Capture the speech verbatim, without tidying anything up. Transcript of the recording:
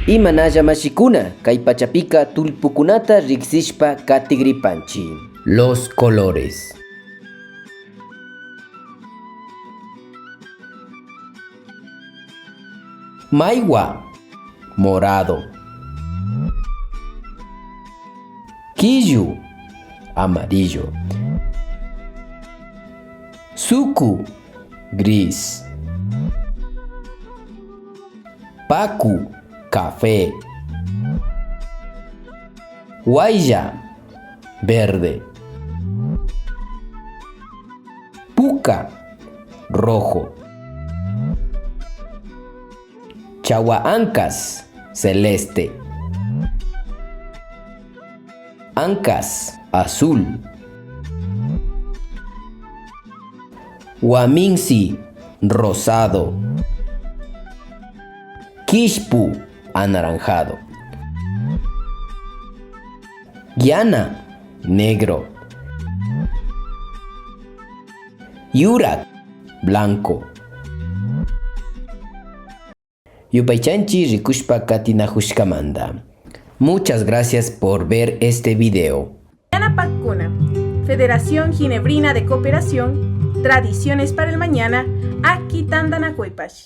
Imanalla mashikuna, kay pachapika tullpukunata riksishpa katigripanchi. Los colores. Maiwa, morado. Killu, amarillo. Suku, gris. Paku, café. Waylla, verde. Puka, rojo. Chawa ankas, celeste. Ankas, azul. Waminsi, rosado. Kishpu, anaranjado. Yana, negro. Yurak, blanco. Yupaychanchi rikushpa katinajushkamanta. Muchas gracias por ver este video. Yanapakkuna, Federación Ginebrina de Cooperación, Tradiciones para el Mañana, Aki Tantanakuypash.